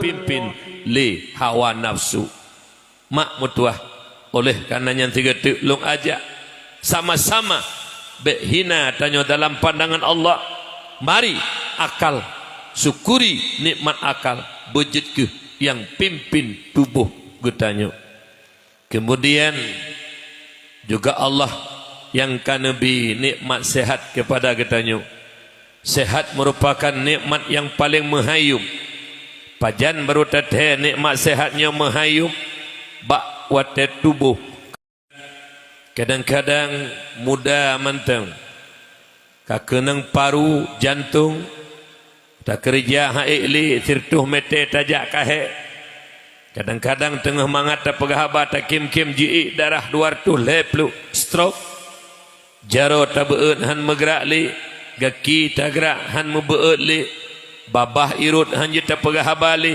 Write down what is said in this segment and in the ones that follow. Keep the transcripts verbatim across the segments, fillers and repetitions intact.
pimpin lé hawa nafsu. Mak meutuah, oleh karena nyan sigoe teuk lôn ajak sama-sama bék hina tanyoe dalam pandangan Allah. Mari akal, syukuri nikmat akal, beujeuet keuh nyang pimpin tuboh geutanyoe. Kemudian juga Allah nyang ka neubri nikmat sehat kepada geutanyoe. Sehat merupakan nikmat nyang paleng meuhai yuem. Pajan barô tathèe nikmat sehat nyoe meuhai yuem? Bak watèe tuboh kadang-kadang muda mantong, ka keunong paru, jantong, takeureuja han ék lé, sireutôh mètè tajak ka hék. Kadang-kadang teungoh mangat tapeugah haba, takhém-khém jiék darah dua reutôh lhèe plôh, stroke. Jaroe tabeuôt han meugrak lé, gaki tagrak han meubeuôt lé, babah irot han jeuet tapeugah haba lé,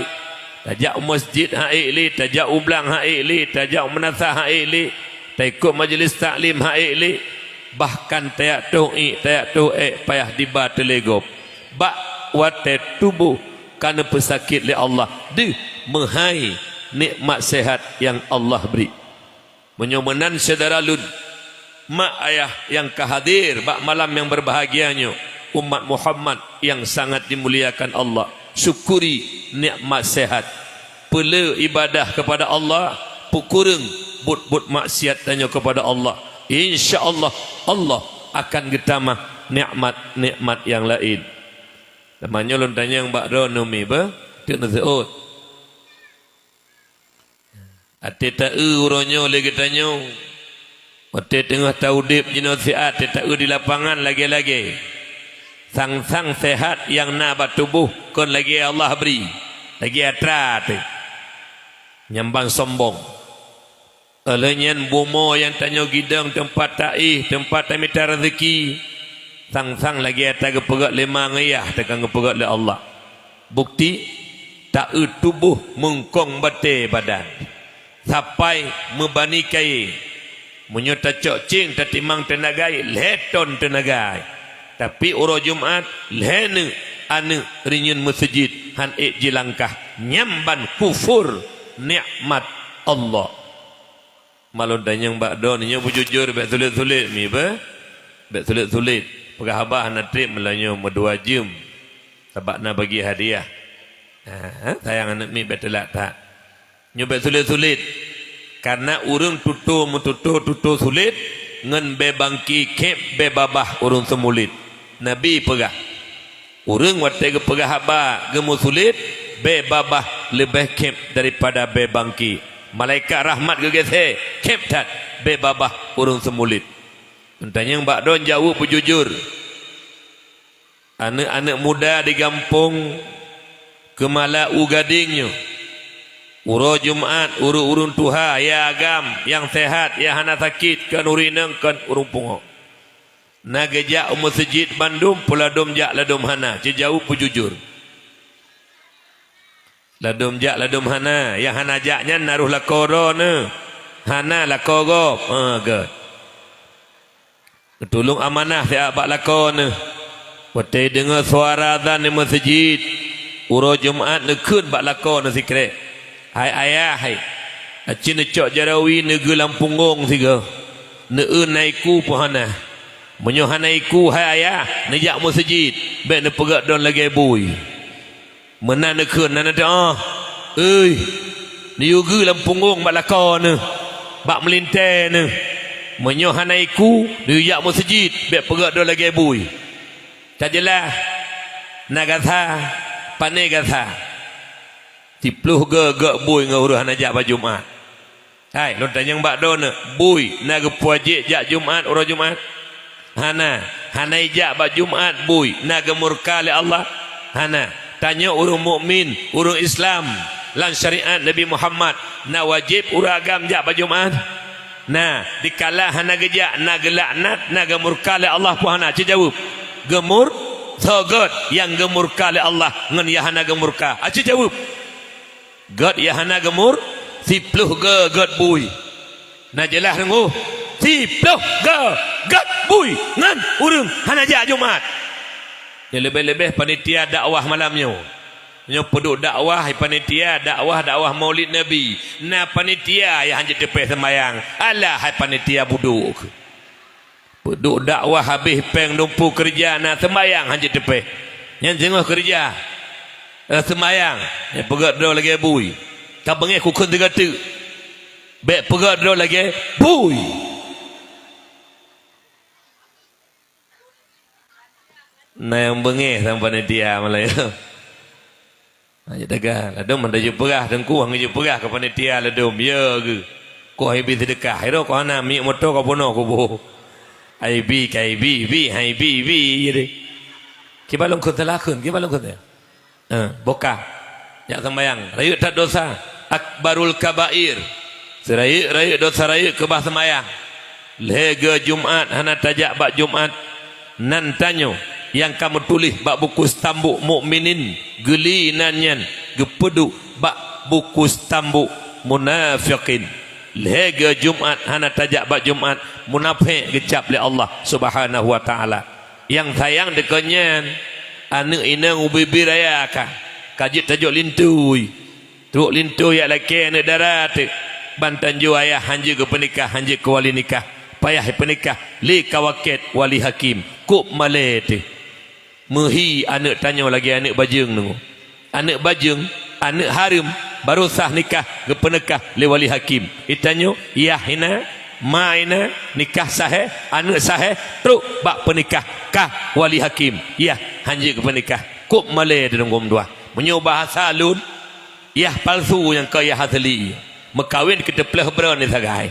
tajak u meuseujid han ék lé, tajak u blang han ék lé, tajak u meunasah han ék lé, taikot majelis taklim han ék lé, bahkan tajak tôh iék, tajak tôh ék payah diba teuh lé gob. Bak watèe tuboh ka neupeusakét lé Allah, deuh meuhai nikmat sehat nyang Allah bri. Meunyoe meunan syedara lôn, mak ayah nyang ka hadir bak malam nyang berbahagia nyoe, umat Muhammad nyang sangat dimuliakan Allah, syukuri nikmat sehat. Peulé ibadah kepada Allah, peukureueng buet-buet maksiat tanyoe kepada Allah. Insya Allah, Allah akan geutamah nikmat-nikmat nyang laén. Teuma nyoe lôn tanyong bak droeneuh mi beuh, teuk neuseuôt. Até taeu uroe nyoe lé geutanyoe, watèe teungoh taudép jinoe siat, até taeu di lapangan lagèe-lagèe. Sang-sang sehat nyang na bak tuboh kon lagèe Allah bri, lagèe atra teuh. Nyang ban sombong. Óh lheueh nyan bumoe nyang tanyoe gidong teumpat taéh, teumpat tamita raseuki, sang-sang lagèe atra geupeugöt lé ma ngon yah, teuka geupeugöt lé Allah. Bukti, taeu tuboh meungkong batèe badan, sapai meubani kayée. Meunyoe tacok céng tatimang teunaga, lhèe ton teunaga. Tapi uroe Jumat, lhèe neuk aneuk rinyueng meuseujid han ék jilangkah, nyan ban kufur nikmat Allah. Mak lôn tanyong bak droeneuh nyoe beujujur, bèk sulet-sulet mi beuh. Bèk sulet-sulet. Peugah haba hana trép meulayeue meudua jeuem. Sabab na bagi hadiah. Ha, sayang aneuk miet bèk teulak that. Nyoe bèk sulet-sulet. Karena ureueng tutoe meututoe tutoe sulet ngon bèe bangki khép bèe babah ureueng seumulet. Nabi peugah, ureueng watèe geupeugah haba geumeusulet, bèe babah leubeh khép daripada bèe bangki. Malaikat rahmat geugeuseue, khép that bèe babah ureueng seumulet. Meutanyong bak droeneuh jaweueb beujujur. Aneuk-aneuk muda di gampông Keumala u Gadeng nyoe, uroe Jumat, ureueng-ureueng tuha, ya agam, nyang seuhat, ya hana sakét, kon ureueng inong, kon ureueng pungo. Na geujak u meuseujid bandum, peuladum jak ladum hana, jijaweueb beujujur. Ladum jak ladum hana, nyang hana jak nyan na roh lakoe droeneuh, hana lakoe gob. Ha, gèt. Geutulông amanah siat bak lakoe neuh. Watèe deungö suara azan di meuseujid, uroe Jumat neukheun bak lakoe neuh sikrek, "Hai ayah, hai, aci neucok jaroe wie neugeu lam punggong sigoe. Neueu na iku peu hana? Meunyoe hana iku, hai ayah, neujak meuseujid, bèk neupeugöt droen lagèe bui." Meunan neukheun, na neuteu'oh, "Ui, neuyue geu lam punggong bak lakoe neuh, bak meulintèe neuh. Meunyoe hana iku, neuyue jak meuseujid, bèk peugöt droe lagèe bui." Ka jeulaih, na gata, pané gata. Siploh geu gèt bui ngon ureueng hana jak bak Jumat. Hai, lôn tanyong bak droeneuh, bui na geupeuwajéb jak Jumat, uroe Jumat? Hana. Hana ijak bak Jumat bui na geumurka lé Allah? Hana. Tanyoe ureueng mukmin, ureueng Islam, lam syariat Nabi Muhammad, na wajéb ureueng agam jak bak Jumat? Na. Dikala hana geujak, na geulaknat, na geumurka lé Allah peu hana? Aci jaweueb. Geumur-, soe gèt nyang geumurka lé Allah ngon nyang hana geumurka? Aci jaweueb. Gèt nyang hana geumur-, siploh geu gèt bui. Na jeulaih deungoe, siploh geu gèt bui ngon ureueng hana jak Jumat. Nyan leubeh-leubeh panitia dakwah malam nyoe. Nyoe peuduek dakwah hai panitia, dakwah, dakwah Maulid Nabi. Na panitia nyang hanjeuet teupéh seumayang. Alah hai panitia budok. Peuduek dakwah habéh péng dumpeue keureuja, na seumayang hanjeuet teupéh. Nyan singoh keureuja. Eh, seumayang. Nyan peugét droe lagée bui. Ka beungéh kukheun sigoe teuk. Bék peugét droe lagée bui. Na nyang beungéh sang panitia malam nyoe. Ha, jak taga. Ladôm hana jeuet peugah, teungku hana jeuet peugah keu panitia ladôm. Ya geuh. Koh ibi seudeukah. Iro koh hana miet moto ka peunoh kubu. Ibi ka ibi, ibi, ha ibi, ibi, ya deh. Kiban lôn kheun salah kheun, kiban lôn kheun salah. Eh, bukah. Jak seumayang. Rayeuk that dosa. Akbarul kabair. Seurayeuk-rayeuk dosa rayeuk keubah seumayang. Lhée geu Jumat hana tajak bak Jumat. Nan tanyoe nyang ka meutuléh bak buku stambuk mukminin, geuli nan nyan geupeuduek bak buku stambuk munafiqin. Lhée geu Jumat hana tajak bak Jumat, munafék geucab lé Allah Subhanahu wa Taala. Nyang sayang dikeue nyan, aneuëk inong ubit-ubit raya ka, ka jeuet tajok lintui. Trok lintui jak lakée aneuëk dara teuk, ban tanjoe ayah hanjeuet geupeunikah, hanjeuet keu wali nikah, payah peunikah lé kawakét wali hakim, kôb malée teuh. Meuhi aneuëk tanyoe lagée aneuëk bajeueng deungoe. Aneuëk bajeueng, aneuëk hareuem, barô sah nikah geupeunikah lé wali hakim. Geutanyoe, yah hina, ma hina, nikah sahé, aneuëk sahé, trok bak peunikah, kah wali hakim, yah hanjeuet geupeunikah, kôb malée teuh deungoe meutuah. Meunyoe bahasa lôn, yah palsu nyang kon yah asli. Meukawen keu teupleuh breueh ni sagai.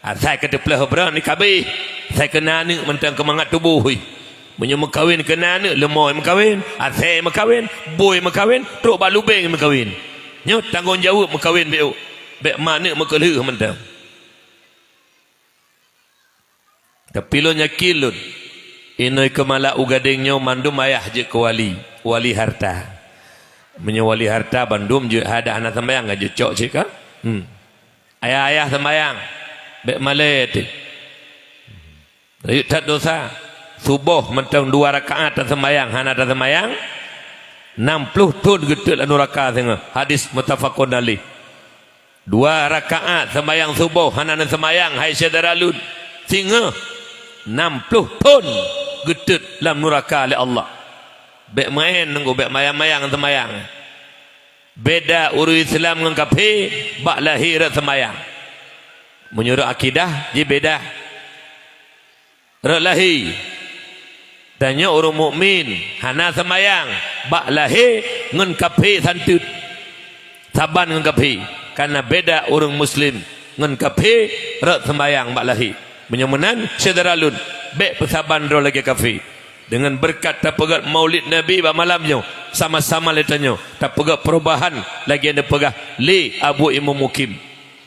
Asai keu teupleuh breueh ni kabeh, asai keu na aneuëk mantong keu mangat tuboh. Meunyoe meukawen keu na aneuëk, leumo meukawen, asai meukawen, bui meukawen, trok bak lubeng meukawen. Nyoe tanggong jaweueb meukawen bék, bék ma aneuëk meukeulheueh mantong. Tapi lôn yakin lôn, inong keumalak u gadeng nyoe mandum ayah jeuet keu wali, wali harta. Meunyoe wali harta bandum jeuet, hana seumayang ka jeuet cok cit ka. Hmm. Ayah-ayah seumayang, bék malée teuh. Rayeuk that dosa. Suboh mantong dua rakaat taseumayang, hana taseumayang, nam ploh thon geuteuet lam nuraka singoh. Hadis muttafaqun alaih. Dua rakaat seumayang suboh hana neuseumayang, hai syedara lôn, singoh nam ploh thon geuteuet lam nuraka lé Allah. Bék maén nunggu, bék mayang-mayang seumayang. Beda ureuëng Islam ngon kafé bak lahé rot seumayang. Meunurot akidah jih beda. Rot lahé, tanyoe ureuëng mukmin hana seumayang bak lahé ngon kafé santeut. Saban ngon kafé, kareuna beda ureuëng muslim ngon kafé rot seumayang bak lahé. Meunyoe meunan, syedara lôn, bék peusaban droe lagée kafé. Deungon beureukat tapeugét Maulid Nabi bak malam nyoe, sama-sama lé tanyoe tapeugét peurubahan lagée neupeugah lé Abu Imum Mukim.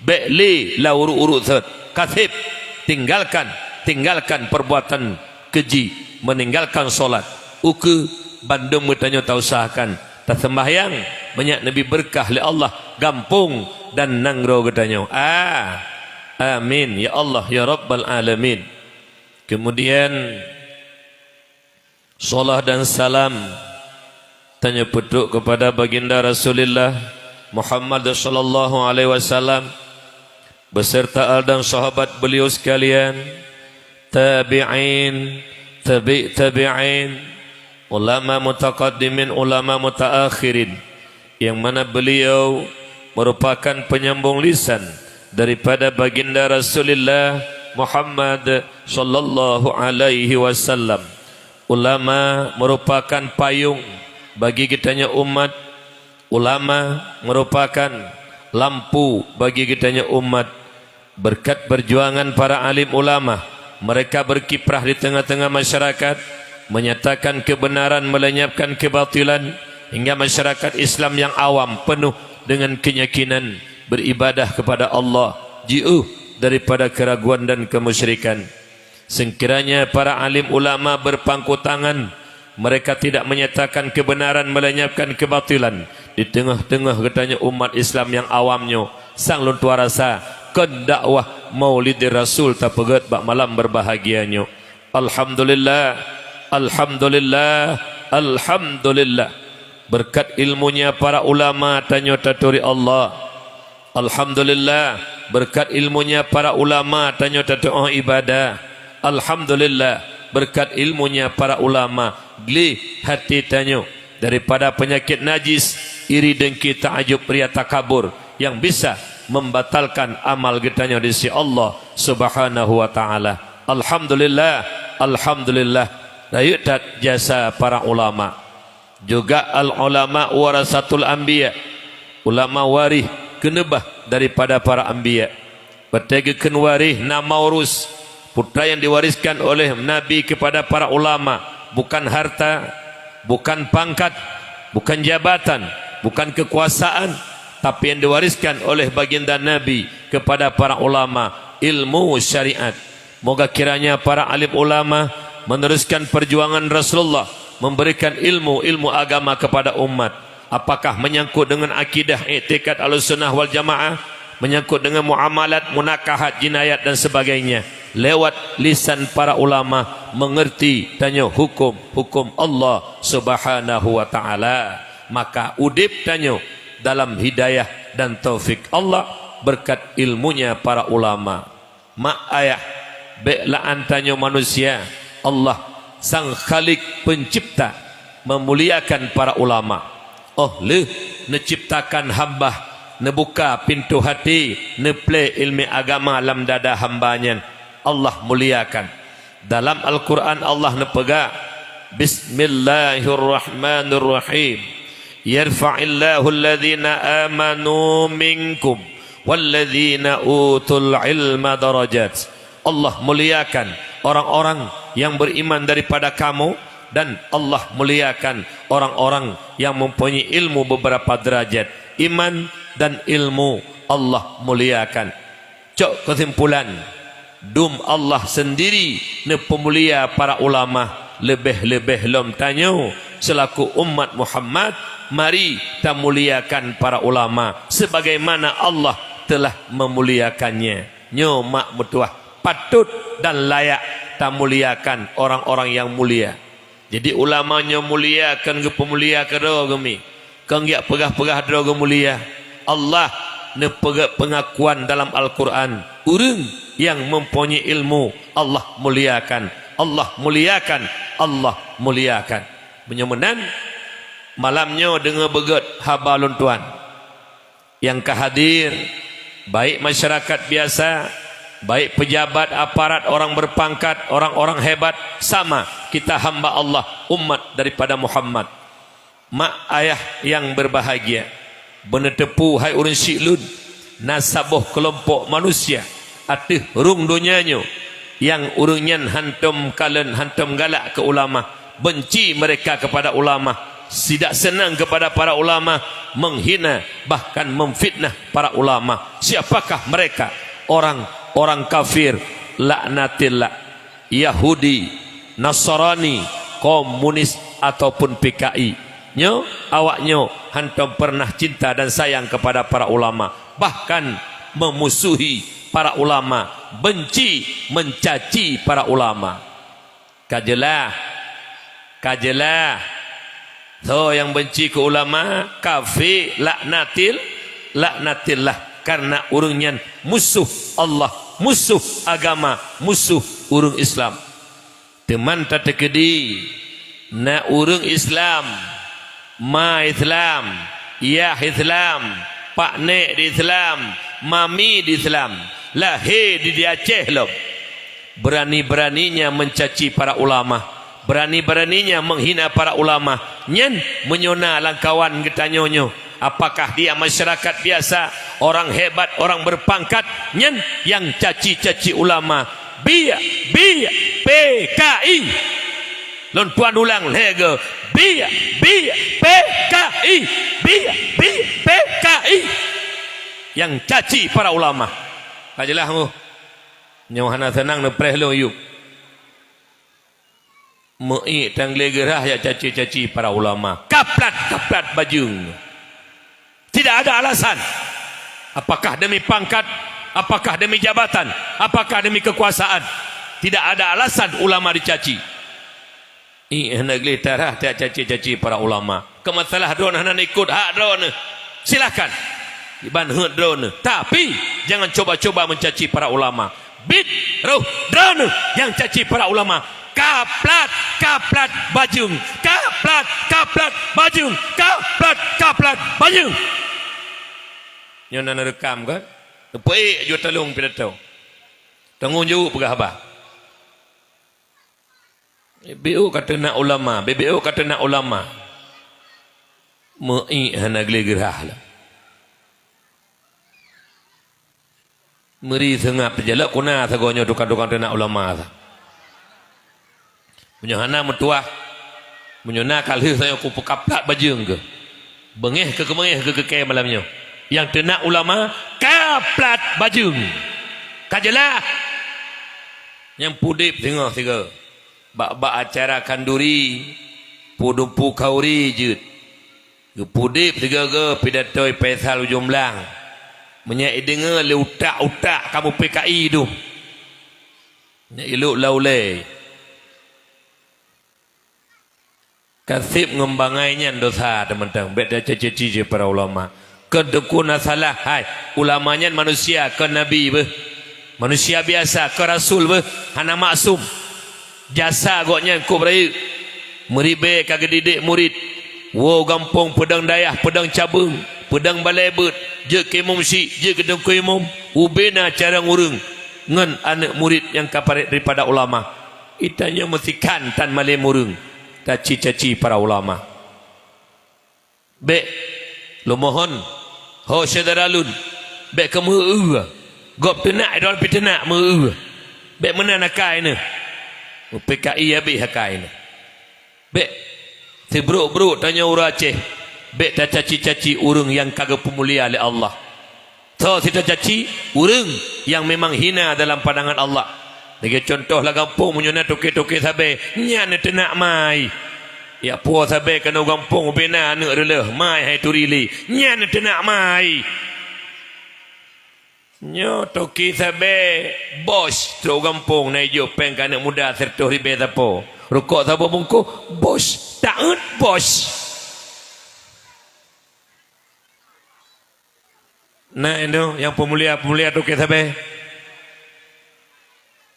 Bék lé lam ureuëng-ureuëng sot, kaseb, tinggalkan, tinggalkan perbuatan keji, meninggalkan solat. Ukeue bandum geutanyoe tausahakan taseumbahyang, meunyak neubi beureukat lé Allah gampông dan nanggroe geutanyoe. Ah, amin ya Allah ya Rabbal Alamin. Kemudian, salat dan salam tanyoe peutrok kepada Baginda Rasulullah Muhammad sallallahu alaihi wasallam beserta al dan sahabat beliau sekalian, tabi'in, tabi' tabi'in, ulama mutaqaddimin, ulama mutaakhirin, yang mana beliau merupakan penyambung lisan daripada Baginda Rasulullah Muhammad sallallahu alaihi wasallam. Ulama merupakan payung bagi geutanyoe umat. Ulama merupakan lampu bagi geutanyoe umat. Berkat perjuangan para alim ulama, mereka berkiprah di tengah-tengah masyarakat, menyatakan kebenaran, melenyapkan kebatilan, hingga masyarakat Islam yang awam penuh dengan keyakinan beribadah kepada Allah, jiôh daripada keraguan dan kemusyrikan. Sekiranya para alim ulama berpangku tangan, mereka tidak menyatakan kebenaran, melenyapkan kebatilan di tengah-tengah geutanyoe umat Islam nyang awam nyoe, sang lôn tuan rasa kon dakwah Maulid Rasul tapeugét bak malam berbahagia nyoe. Alhamdulillah, alhamdulillah, alhamdulillah. Beureukat ilmunya para ulama tanyoe taturi Allah. Alhamdulillah, beureukat ilmunya para ulama tanyoe tatu'oh ibadah. Alhamdulillah, beureukat ilmunya para ulama gleh hati tanyoe daripada peunyakét najis, iri, deungki, ta'ajub, ria, takabur nyang bisa membatalkan amal geutanyoe di sisi Allah Subhanahu wa Ta'ala. Alhamdulillah, alhamdulillah, rayeuk that jasa para ulama. Juga al-ulama warasatul anbiya, ulama waréh keuneubah daripada para anbiya. Watée geukheun waréh na maurus, putra yang diwariskan oleh Nabi kepada para ulama, bukan harta, bukan pangkat, bukan jabatan, bukan kekuasaan, tapi yang diwariskan oleh baginda Nabi kepada para ulama, ilmu syariat. Moga kiranya para alim ulama meneruskan perjuangan Rasulullah memberikan ilmu-ilmu agama kepada umat. Apakah menyangkut dengan akidah, iktikad Ahlussunnah wal Jamaah, menyangkut dengan muamalat, munakahat, jinayat dan sebagainya, lewat lisan para ulama mengerti tanyoe hukum-hukum Allah Subhanahu wa Ta'ala. Maka udeb tanyoe dalam hidayah dan taufik Allah berkat ilmunya para ulama. Mak ayah, bék la'an tanyoe manusia, Allah, Sang Khalik Pencipta, meumuliakan para ulama. Oh lheueh neuciptakan hamba, neubuka pintoe hati, neuplé ilmu agama lam dada hamba nyan, Allah muliakan. Dalam Al-Quran Allah neupeugah, "Bismillahirrahmanirrahim. Yarfa'illahu alladhina amanu minkum walladhina utul ilma darajat." Allah muliakan orang-orang yang beriman daripada kamu, dan Allah muliakan orang-orang yang mempunyai ilmu beberapa derajat. Iman dan ilmu Allah muliakan. Cok keusimpulan, dum Allah sendiri neupeumulia para ulama, leubeh-leubeh lom tanyoe selaku umat Muhammad, mari tamuliakan para ulama sebagaimana Allah telah memuliakannya. Nyoe mak meutuah, patut dan layak tamuliakan orang-orang yang mulia. Jadi ulama nyoe mulia kon geupeumulia keudroe geumi, kon geujak peugah-peugah droe geumulia. Allah neupeugah pengakuan dalam Al-Quran, ureuëng nyang mempunyai ilmu Allah muliakan, Allah muliakan, Allah muliakan. Meunyoe meunan, malam nyoe deungoe beugét haba lôn tuan. Nyang ka hadir, baik masyarakat biasa, baik pejabat, aparat, orang berpangkat, orang-orang hebat, sama kita hamba Allah, umat daripada Muhammad. Mak ayah yang berbahagia, beuneuteupeu hai ureuëng syiek lôn, na saboh keulompok manusia ateueh rhueng donya nyoe, nyang ureuëng nyan hantom kalon, hantom galak keu ulama, benci mereka kepada ulama, tidak senang kepada para ulama, menghina, bahkan memfitnah para ulama. Siapakah mereka? Orang-orang kafir, laknatillah, Yahudi, Nasrani, komunis, ataupun P K I. Nyoe, awak nyoe hantom pernah cinta dan sayang kepada para ulama, bahkan memusuhi para ulama, benci, mencaci para ulama. Ka jeulaih, ka jeulaih. Soe nyang benci keu ulama, kafé, laknatil, laknatillah. Karena ureuëng nyan musoh Allah, musoh agama, musoh ureuëng Islam. Teuma tateukeudi, na ureuëng Islam, ma Islam, yah Islam, paknek di Islam, mami di Islam, lahé di, di Aceh lom, berani-beraninya mencaci para ulama, berani-beraninya menghina para ulama. Nyan meunyoe na lam kawan geutanyoe nyoe, apakah dia masyarakat biasa, orang hebat, orang berpangkat, nyan nyang caci-caci ulama? Biek, biek, P K I. Lôn tuan ulang lhée goe, biek, biek, P K I, biek, biek, P K I. Nyang caci para ulama. Ka jeulaih, oh. Nyoe hana seunang neupreh lôn yub. Meuiek tangglee geurah jak caci-caci para ulama. Kaplat-kaplat bajeueng. Tidak ada alasan. Apakah demi pangkat? Apakah demi jabatan? Apakah demi kekuasaan? Tidak ada alasan ulama dicaci. Iek hana gleh tarah jak caci-caci para ulama. Keu masalah droeneuh hana ikot hak droeneuh, silahkan. Iban heuet droeneuh. Tapi, jangan coba-coba mencaci para ulama. Bit roh droeneuh nyang caci para ulama. Kaplat, kaplat bajeueng. Kaplat, kaplat bajeueng. Kaplat, kaplat bajeueng. Nyoe na neureukam kan? Teupeu jeuet talong pidato. Tanggong jaweueb peugah haba. Bibeu ka teunak ulama, bibeu ka teunak ulama. Meuiek hana gleh geurah lom. Meuri seungab teujalak kuna sagoe nyoe tukang-tukang teunak ulama sa. Meunyoe hana meutuah, meunyoe na ka lheueh sayoe kupeukaplat bajeueng keuh. Beungéh keu keumeungéh keu keu kée malam nyoe. Nyang teunak ulama kaplat bajeueng. Ka jeulaih. Nyang pudeb singoh sigoe. Bak-bak acara khanduri, pudumpu khauri jeuet. Geupudeb sigoe-goe pidato Faisal Ujong Blang. Meunyoe ideungoe lé utak-utak kamoe P K I dum. Nyoe ilok lam ulée. Kaseb ngon bangai nyan dosa, teumantong. Bék tacaci-caci para ulama. Kon teungku na salah, hai, ulama nyan manusia, kon nabi beuh. Manusia biasa, kon rasul beuh, hana maksum. Jasa gobnyan kôb rayeuk. Meuribée ka geudidik murit. Woe gampông peudong dayah, peudong cabeueng, peudong balée beuet, jeuet keu imum syiek, jeuet keu teungku imum, ubena carông ureuëng ngon aneuëk murit nyang ka parét daripada ulama. Geutanyoe meusikan tan malém ureuëng taci-caci para ulama. Bék, lôn mohon, ho syedara lôn, bék keu meu-eu. Gob teunak droe pih teunak meu-eu. Bék meunan akai neuh. P K I habéh akai neuh. Bék, sibrok-brok tanyoe ureuëng Aceh, bék tacaci-caci ureuëng nyang ka geupeumulia lé Allah. Soe sit tacaci? Ureuëng nyang memang hina dalam pandangan Allah. Lagée cuntoh lam gampông, meunyoe na toke-toke sabe, nyan teunak mai. Jak puwoe sabe keunoe gampông, ubena aneuëk reuleueh, mai hai turi lé, nyan teunak mai. Nyoe toke sabe, bos, trok gampông na ijok péng keu aneuëk muda sireutôh ribée sapo. Rukok saboh bungkôh, bos, taát bos. Na inoe nyang peumulia-peumulia toke sabe.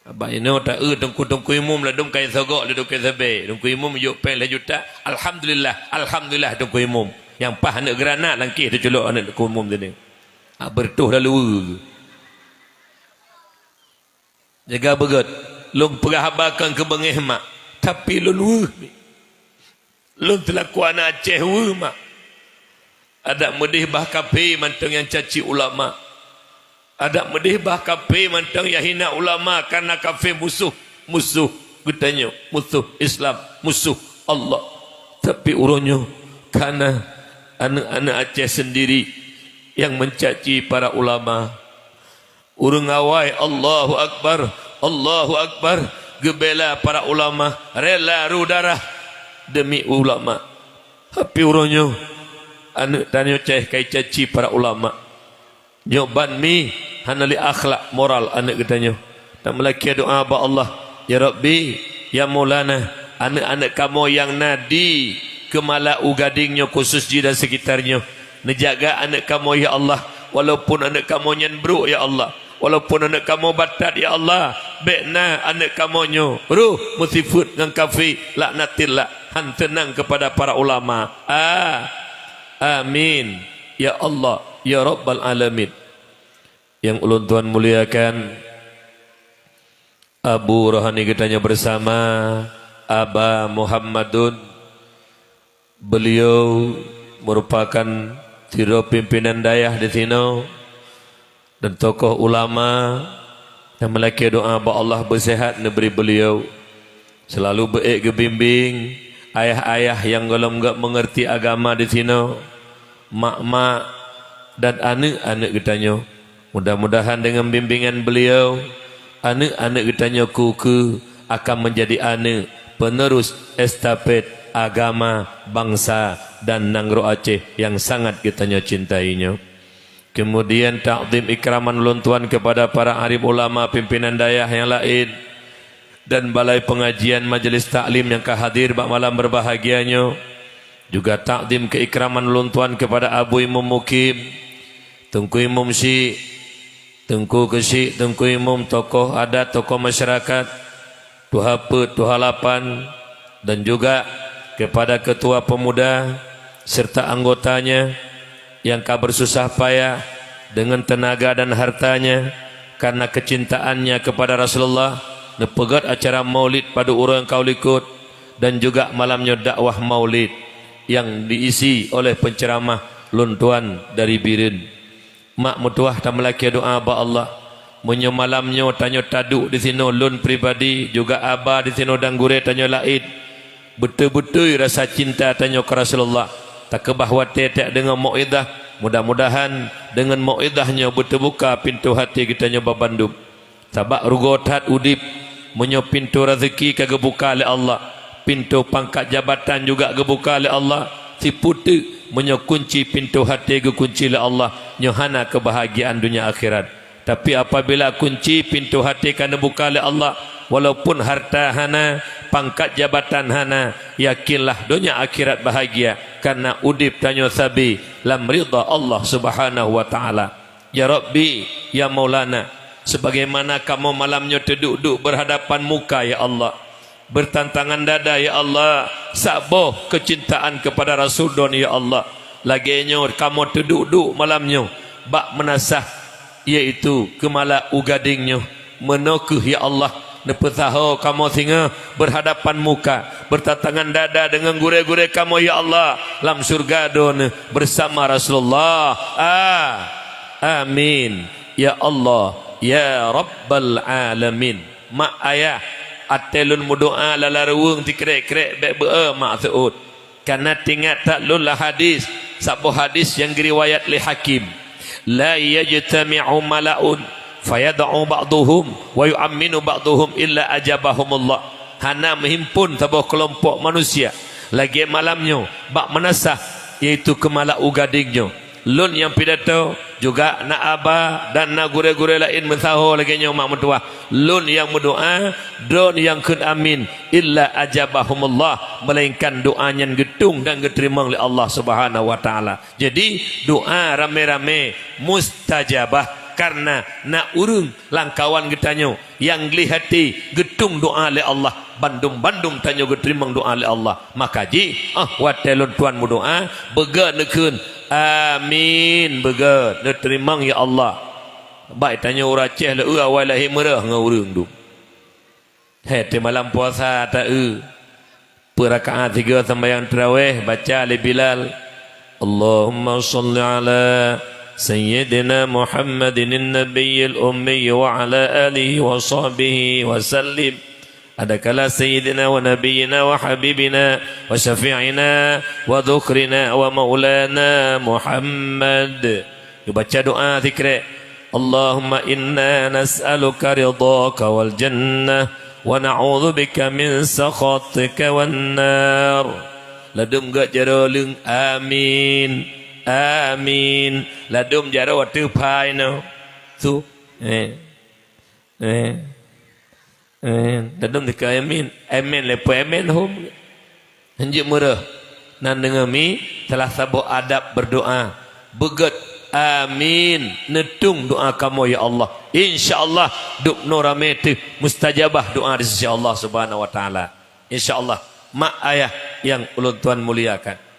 Abah inoe taeu teungku-teungku imum ladom kai sogok lé toke sabe. Teungku imum jok péng lhée juta. Alhamdulillah, alhamdulillah teungku imum. Nyang paih aneuëk granat langkeh teuculok aneuëk teungku imum tadi. Hak beureutoh lalu. Jaga beugét. Lôn peugah haba kon keu beungéh mak, tapi lôn weueh. Lôn seulaku aneuëk Aceh weueh mak. Adak meudeh bah kaphé mantong nyang caci ulama. Adak meudeh bah kaphé mantong nyang hina ulama, kareuna kaphé musoh, musoh geutanyoe, musoh Islam, musoh Allah. Tapi uroe nyoe kana aneuëk-aneuëk Aceh seundiri nyang meucaci para ulama. Ureuëng awai, Allahu Akbar, Allahu Akbar, geubela para ulama, rela rôh darah demi ulama. Tapi uroe nyoe, aneuëk tanyoe Aceh kai caci para ulama. Nyoe ban mi hana lé akhlak moral aneuëk geutanyoe. Tameulakée doá bak Allah, "Ya Rabbi, ya Maulana, aneuëk-aneuëk kamoe nyang na di Keumala u Gadeng nyoe khusos jih dan sekitar nyoe, neujaga aneuëk kamoe, ya Allah, walaupun aneuëk kamoe nyan brok, ya Allah, walaupun aneuëk kamoe batat, ya Allah, bék na aneuëk kamoe nyoe rôh meusifeuet ngon kafé, laknatillah, han seunang keupada para ulama." A-, amin. Ya Allah, ya Rabbal Alamin. Nyang ulôn tuan muliakan, Abu Rohani geutanyoe bersama, Aba Muhammadun. Beliau merupakan sidroe pimpinan dayah di sinoe dan tokoh ulama. Tameulakée doá bak Allah beuseuhat neubri beliau. Seulalu beuék geubimbéng ayah-ayah nyang gohlom gét meungeurti agama di sinoe, mak-mak dan aneuëk-aneuëk geutanyoe. Mudah-mudahan deungon bimbingan beliau, aneuëk-aneuëk geutanyoe keu-keu akan meunjadi aneuëk peuneurus estafet agama, bansa dan nanggroe Aceh nyang sangat geutanyoe cintai nyoe. Keumudian takzim ikraman ulôn tuan keupada para alim ulama, pimpinan dayah nyang laén, dan balai peungajian majlis taklim nyang ka hadir bak malam beubahgia nyoe. Juga takzim keikraman ulôn tuan kepada Abu Imum Mukim, Teungku Imum Syik, Teungku Keuchik, Teungku Imum, tokoh adat, tokoh masyarakat, tuha peuet, tuha lapan, dan juga kepada ketua pemuda serta anggotanya yang ka bersusah payah dengan tenaga dan hartanya karena kecintaannya kepada Rasulullah, neupeugét acara maulid padub uroe nyang ka u likot, dan juga malam nyoe dakwah maulid yang diisi oleh penceramah lôn tuan dari Bireuen. Mak meutuah tameulakée doá bak Allah. Meunyoe malam nyoe tanyoe taduek disinoe, lôn pribadi juga aba disinoe dan gurée tanyoe laén, beutôi-beutôi rasa cinta tanyoe keu Rasulullah takeubah watée tadeungoe mauidhah. Mudah-mudahan deungon mauidhah nyoe beuteubuka pintoe até geutanyoe banmandum. Sabab rugoe that udeb meunyoe pintoe raseuki ka geubuka lé Allah, pintoe pangkat jabatan juga geubuka lé Allah, sipeue teuk meunyoe kunci pintoe até geukunci lé Allah, nyoe hana keubahgiaan donya akhirat. Tapi apabila kunci pintoe até ka neubuka lé Allah, walaupun harta hana, pangkat jabatan hana, yakinlah donya akhirat bahagia, karena udeb tanyoe sabe lam ridha Allah Subhanahu wa Ta'ala. Ya Rabbi, ya Maulana, sebagaimana kamoe malam nyoe teuduek-duek berhadapan muka, ya Allah, bertantangan dada, ya Allah, saboh keucintaan kepada Rasul droen, ya Allah. Lagée nyoe kamoe teuduek-duek malam nyoe bak meunasah, yaitu keumala u gadeng nyoe. Meunoe kheueh, ya Allah, neupeusaho kamoe singoh berhadapan muka, bertantangan dada deungon gurée-gurée kamoe, ya Allah, lam syeuruga Droeneueh bersama Rasulullah. A-, amin. Ya Allah, ya Rabbal Alamin. Mak ayah, até lôn meudoá lala ruweueng sikrek-krek bék beu-e mak seuôt. Kana teuingat that lôn lam hadis, saboh hadis nyang geuriwayat lé Hakim, "La yajtami'u mala'un fayad'u ba'duhum wa yu'amminu ba'duhum illa ajabahumullah." Hana meuhimpon saboh keulompok manusia lagée malam nyoe bak meunasah, yaitu keumala u gadeng nyoe. Lôn nyang pidato, juga na aba dan na gurée-gurée laén meusaho lagée nyoe mak meutuah. Lôn nyang meudoá, droen nyang kheun amin, illa ajabahumullah, melainkan doá nyan geutueng dan geuteurimong lé Allah Subhanahu wa Ta'ala. Jadi, doá ramé-ramé mustajabah, karena na ureuëng lam kawan geutanyoe nyang gleh até geutueng doá lé Allah, bandum-bandum tanyoe geuteurimong doá lé Allah. Maka jih, ah, watée lôn tuan meudoá, beugét neukheun, "Amin," beugét, neuteurimong, ya Allah. Baik tanyoe ureuëng Aceh lé awai lahé meurah ngon ureuëng dum. Hé, teumalam puasa ta-eu. Peurakaat tiga sembahyang tarawih baca lé Bilal, "Allahumma shalli ala Sayyidina Muhammadin nabiyil ummi wa ala alihi wa sahbihi wa sallim." Adakala Sayyidina wa Nabiyina wa Habibina wa Syafi'ina wa Dhukhrina wa Maulana Muhammad. Geubaca doá sikrek, "Allahumma inna nas'aluka ridhaka wal jannah wa na'udzubika min sakhatika wan nar." Ladum gét jaroe leueng, "Amin, amin." Ladum jaroe teuphai nyoe. Su, eh, eh. Eh, dadum dikeue amin. Amin lé peue amin hom. Hanjeuet meureuh. Nan deungoe mi, salah saboh adab berdoa. Beugét amin neutueng doa kamoe, ya Allah. Insya Allah, dubnoe ramé teuh mustajabah doa di sisi Allah Subhanahu wa Taala. Insya Allah, mak ayah nyang ulôn tuan muliakan.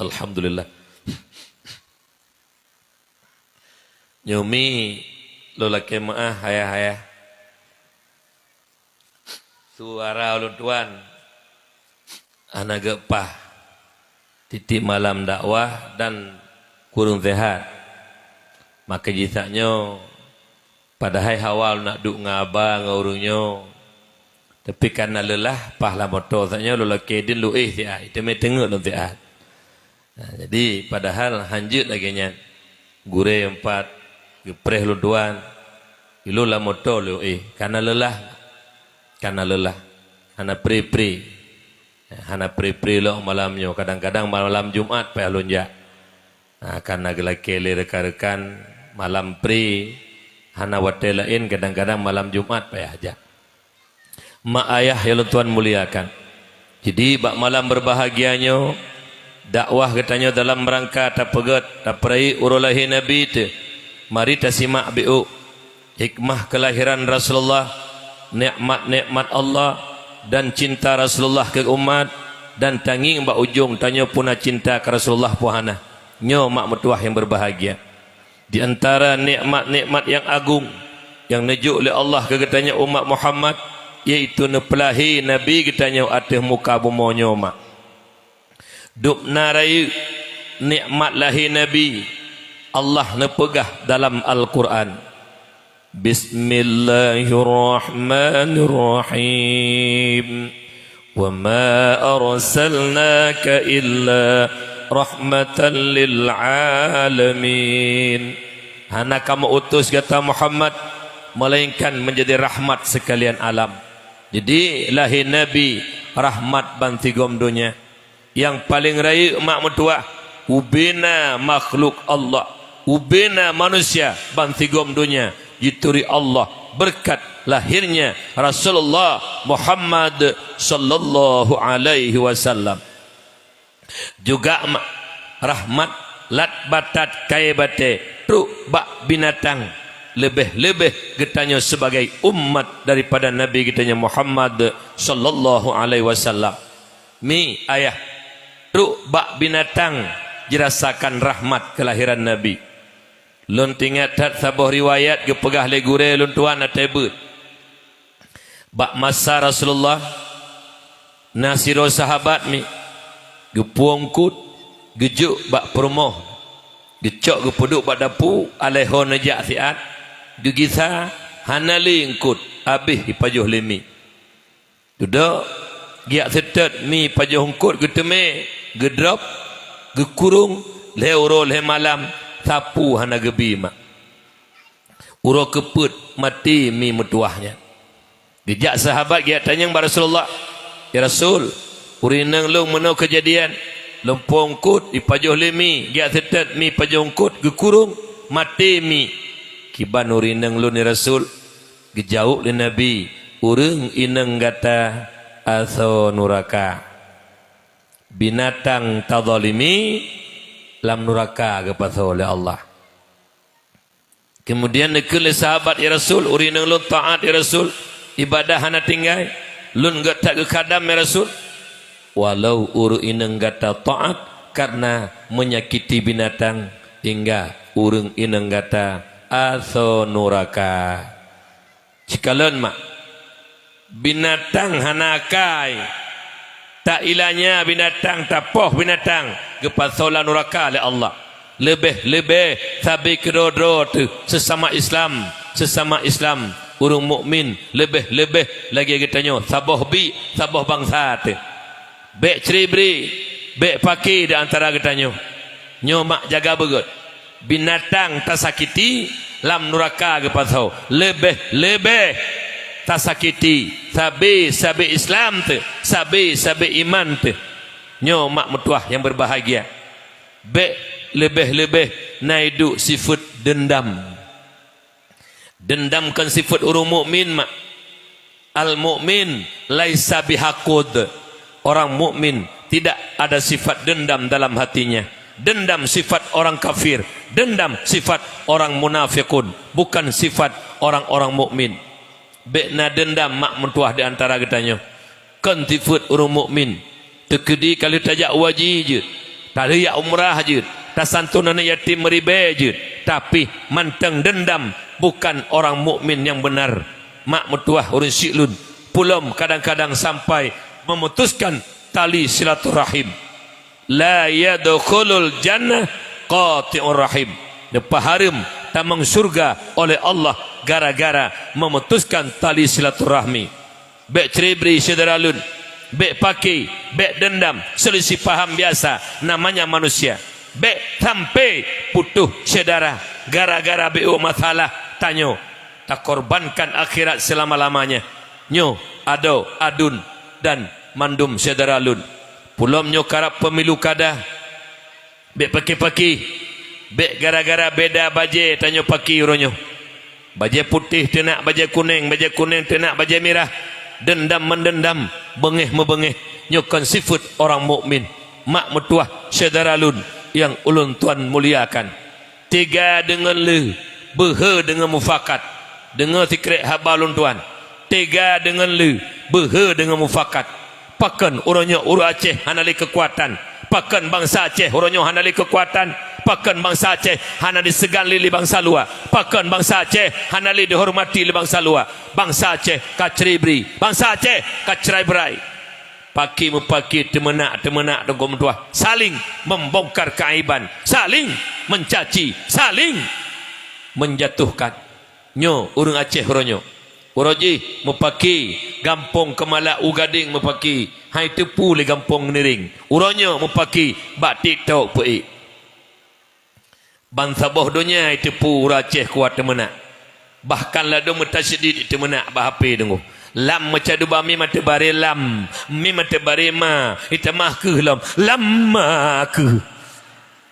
Alhamdulillah. Nyoe mi lôn lakée meuáh, hayah-hayah. Suara ulôn tuan hana geupaih. Tieb-tieb malam dakwah dan kureueng seuhat. Maka jih saat nyoe, padahai hawa lôn nak duek ngon aba ngon ureuëng nyoe. Tapi kana leulah, paih lam moto saat nyoe lôn lakée dien lôn éh siat, teumé teungeut lôn siat. Nah, jadi padahal hanjeuet lagée nyan. Gurée empat, geupreh lôn tuan, ilôn lam moto lôn éh, kana leulah. Kana leulah. Hana pri-pri. Hana pri-pri lom malam nyoe. Kadang-kadang malam Jumat payah lôn jak. Ha, kana geulakée lé rekan-rekan malam pri. Hana watée laén, kadang-kadang malam Jumat payah jak. Mak ayah nyang lôn tuan muliakan. Jadi, bak malam berbahagia nyoe, dakwah geutanyoe dalam rangka tapeugét, tapeurayeuk uroe lahé Nabi teuh. Mari tasimak bacut hikmah kelahiran Rasulullah, nikmat-nikmat Allah, dan cinta Rasulullah keu umat, dan tangieng bak ujong tanyoe peue na cinta keu Rasulullah peue hana. Nyoe mak meutuwah nyang berbahagia. Di antara nikmat-nikmat nyang agong nyang neujok lé Allah keu geutanyoe umat Muhammad, yaitu neupeulahé Nabi geutanyoe ateueh muka bumoe nyoe mak. Dubna rayeuk nikmat lahé Nabi, Allah neupeugah dalam Al-Qur'an, "Bismillahirrahmanirrahim. Wa ma arsalnaka illa rahmatan lil alamin." Hana kamoe utus gata Muhammad, melainkan menjadi rahmat sekalian alam. Jadi, lahé Nabi rahmat bansigom donya. Nyang paleng rayeuk mak meutuwah, ubena makhluk Allah, ubena manusia bansigom donya jituri Allah berkat lahirnya Rasulullah Muhammad sallallahu alaihi wasallam. Juga mak, rahmat lat batat kayée batée trok bak binatang, leubeh-leubeh geutanyoe sebagai umat daripada Nabi geutanyoe Muhammad sallallahu alaihi wasallam. Mi ayah, trok bak binatang jirasakan rahmat keulahiran Nabi. Lôn teuingat that saboh riwayat geupeugah lé gurée lôn tuan até beuet. Bak masa Rasulullah, na sidroe sahabat mi geupuwoe eungkot, geujok bak peurumoh, geucok geupeuduek bak dapu, alai ho neujak siat, geugisa, hana lé eungkot, habéh ipajoh lé mi. Dudoe, geujak seutôt mi pajoh eungkot geuteumé, geudrop, geukurong, lhée uroe lhée malam, sapeue hana geubi mak. Uroe keupeuet maté mi meutuwah nyan. Geujak sahabat geujak tanyong bak Rasulullah, "Ya Rasul, ureuëng inong lôn meunoe keujadian, lôn puwoe eungkot, ipajoh lé mi, geujak seutôt mi pajoh eungkot, geukurong, maté mi. Kiban ureuëng inong lôn, ya Rasul?" Geujaweueb lé Nabi, "Ureuëng inong gata asoe nuraka. Binatang tazalimi, lam nuraka geupasoe lé Allah." Keumudian neukheun lé sahabat, "Ya Rasul, ureuëng inong lôn taát, ya Rasul, ibadah hana tinggai, lôn göt that geukhadam, ya Rasul." "Walau ureuëng inong gata taát karena menyakiti binatang, hingga ureuëng inong gata asoe nuraka." Cikalon mak, binatang hana akai, tailanya binatang, tapoh binatang, geupasoe lam nuraka lé Allah. Leubeh-leubeh sabe keudroe-droe teuh sesama Islam, sesama Islam, ureuëng mukmin, leubeh-leubeh lagée geutanyoe, saboh biek, saboh bansa teuh. Bék cre-bre, bék paké di antara geutanyoe. Nyoe mak jaga beugét. Binatang tasakiti, lam nuraka geupasoe. Leubeh-leubeh tasakiti sabe-sabe Islam teuh, sabe-sabe iman teuh. Nyoe mak meutuwah nyang berbahagia. Bék leubeh-leubeh na iduek sifeuet deundam. Deundam kon sifeuet ureuëng mukmin mak. Al-mukmin laisa bihakud. Orang mukmin tidak ada sifat dendam dalam hatinya. Dendam sifat orang kafir. Dendam sifat orang munafikun, bukan sifat orang-orang mukmin. Bék na deundam mak meutuwah di antara geutanyoe. Kon sifeuet ureuëng mukmin. Teukeudi ka lheueh tajak haji jeuet, ka lheueh jak umrah jeuet, tasanton aneuk yatim meuribée jeuet, tapi mantong deundam bukan orang mukmin nyang beunar. Mak meutuwah ureuëng syik lôn, peulom kadang-kadang sampai memutuskan tali silaturahim. La yadkhulul jannah qati'ur rahim. Neupeuhareuem tamong syeuruga oleh Allah gara-gara memutuskan tali silaturahmi. Bék cre-bre syedara lôn. Bék paké, bék deundam, seulisih paham biasa, namanya manusia. Bék sampai putôh syedara gara-gara bék masalah tanyoe takorbankan akhirat selama-lamanya. Nyoe adoe, aduen, dan mandum syedara lôn. Peulom nyoe karab pemilu kada. Bék paké-paké. Bék gara-gara beda bajée tanyoe paké uroe nyoe. Bajée putéh teunak bajée kunéng, bajée kunéng teunak bajée mirah. Deundam meundeundam, beungéh meubeungéh. Nyoe kon sifeuet ureuëng mukmin. Mak meutuwah syedara lôn nyang ulôn tuan muliakan. Teuga deungon lé, beuhe deungon mufakat. Deungoe sikrek haba lôn tuan. Teuga deungon lé, beuhe deungon mufakat. Pakon uroe nyoe ureuëng Aceh hana lé keukuatan? Pakon bansa Aceh uroe nyoe hana lé keukuatan? Pakon bansa Aceh hana diseugan lé, lé bansa luwa? Pakon bansa Aceh hana lé dihormati lé bansa luwa? Bansa Aceh ka cerai-berai. Bansa Aceh ka cerai-berai. Paki meupaki, teumeunak-teumeunak, teungku meutuwah, saling membongkar keaiban, saling mencaci, saling menjatuhkan. Nyoe ureuëng Aceh uroe nyoe. Uroe jih meupaki gampông Keumala u Gadeng meupaki, hai teupeu lé gampông Neurieng. Uroe nyoe meupaki bak TikTok peuék. Ban saboh donya jiteupeue ureuëng Aceh kuat teumeunak. Bahkan ladôm meutasydid jiteumeunak bak H P teungku. Lam meucadu ba mim ateueh baré lam, mim ateueh baré ma, jitamah kheueh lom, lam ma kheueh.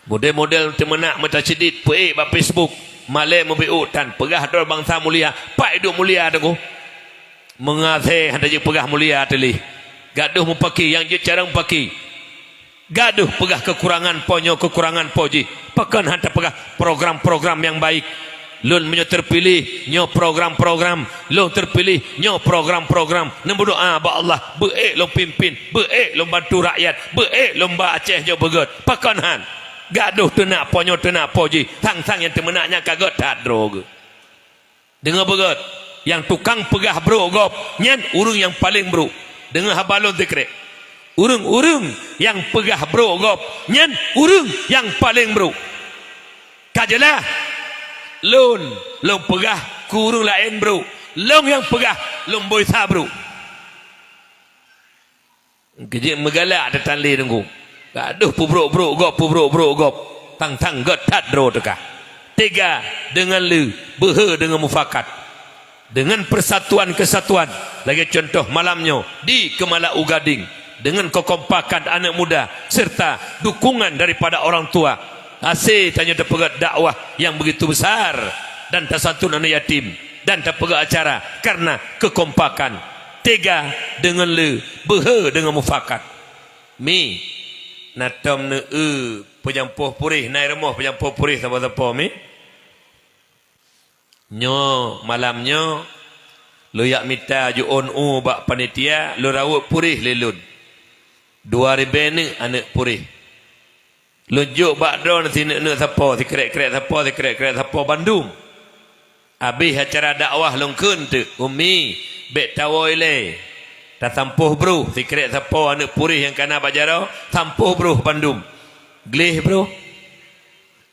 Model-model teumeunak meutasydid peuék bak Facebook, malée meubiôk tan, peugah droe bansa mulia, pat jiduek mulia teungku. Meungasée hana jipeugah mulia teuh lé. Gadôh meupaki nyang jeuet cara meupaki. Gadôh peugah keukurangan po nyoe, keukurangan po jih. Pakon hana tapeugah program-program nyang baik. Lôn meunyoe teupiléh, nyoe program-program. Lôn teupiléh, nyoe program-program. Neumeudoá bak Allah, beuék lôn pimpin, beuék lôn bantu rakyat, beuék lôn ba Aceh nyoe beugét. Pakon han? Gadôh teunak po nyoe, teunak po jih. Sang-sang nyang teumeunak nyan ka gét that droe geuh. Deungoe beugét, nyang tukang peugah brôk gob, nyan ureuëng nyang paleng brôk. Deungoe haba lôn sikrek. Ureuëng-ureuëng nyang peugah brôk gob, nyan ureuëng nyang paleng brôk. Ka jeulaih, lôn, lôn peugah keu ureuëng laén brôk, lôn nyang peugah lôn boh sa brôk. Keujeuet meugalak teutan lé teungku. Gadôh peubrôk-brôk gob, peubrôk-brôk gob. Tang-tang gét that droe teuka. Teuga deungon lé, beuhe deungon mufakat. Deungon persatuan kesatuan, lagée contoh malam nyoe di Keumala u Gading, deungon kekompakan aneuëk muda serta dukungan daripada orang tua, hase tanyoe tapeugét dakwah nyang begitu besar dan tasantun aneuëk yatim dan tapeugét acara karena kekompakan. Teuga deungon lé, beuhe deungon mufakat. Mi, na tom neueu peujampoh puréh, na i rumoh peujampoh puréh sapo-sapo mi? Nyoe malam nyoe, lôn jak mita ju-ôn u bak panitia, lôn rawot puréh lé lôn. Dua ribée neuëk aneuëk puréh. Lôn jok bak droeneuh sineuk-neuk sapo, sikrek-krek sapo, sikrek-krek sapo bandum. Abéh acara dakwah lôn kheun teuk, "Umi, bék tawoe ilée. Tasampoh broh, sikrek sapo aneuëk puréh nyang kana bak jaroe, sampoh broh bandum. Gleh broh,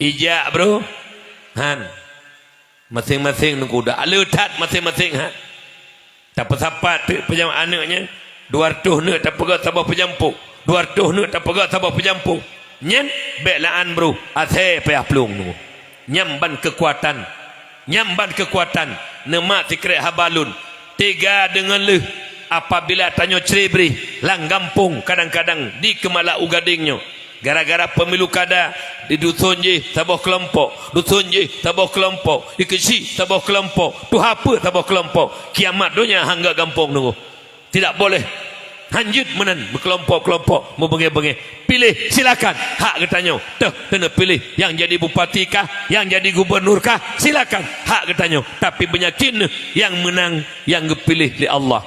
ijak broh." Han. Maséng-maséng teungku, dak le that maséng-maséng han. Tapeusapat teuk peujam-, aneuëk nyan, dua reutôh neuëk tapeugét saboh peujampoh, dua reutôh neuëk tapeugét saboh peujampoh. Nyan bék laan broh, asée payah plueng teungku. Nyan ban keukuatan. Nyan ban keukuatan. Neumat sikrek haba lôn. Teuga deungon lé, apabila tanyoe cerai-berai lam gampông, kadang-kadang di Keumala u Gading nyoe, gara-gara pemilu kada, di duson jih saboh keulompok, duson jih saboh keulompok, di Keuchik saboh keulompok, tuha peuet saboh keulompok, kiamat donya han gét gampông teungku. Tidak boleh. Han jeuet meunan, beukeulompok-keulompok, meubeungéh-beungéh. Piléh, silakan, hak geutanyoe. Teuh, keuneuk piléh nyang jadi bupati kah, nyang jadi gubernur kah, silakan, hak geutanyoe. Tapi beunyakin neuh, nyang meunang nyang geupiléh lé Allah.